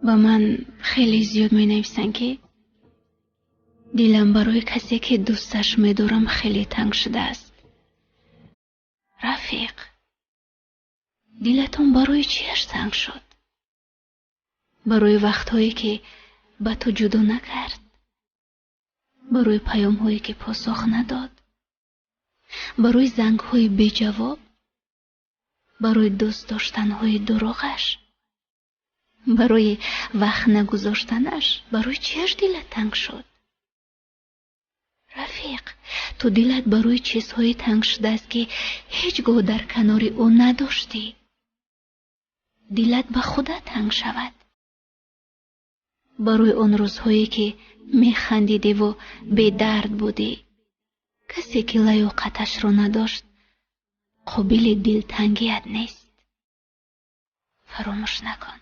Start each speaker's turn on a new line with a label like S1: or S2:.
S1: Ба ман хеле зиёд менависанд, ки дилам барои касе, ки дӯсташ медорам, хеле танг шудааст. Рафиқ, дилатон барои чиаш танг шуд? Барои вақтҳое, ки ба ту ҷудо накард? Барои паёмҳое, ки посух надод? Барои зангҳои беҷавоб? Барои дӯст доштанҳои дурӯғаш? Барои вақт нагузоштанаш? Барои чиаш дилат танг шуд? Рафиқ, ту дилат барои чизҳое танг шудааст, ки ҳеҷ гоҳ дар канори ӯ надоштӣ. Дилат ба худат танг шавад. Барои он рӯзҳое, ки механдидиву бедард будӣ. Касе, ки лаёқаташро надошт, қобили дилтангият нест. Фаромӯш накун.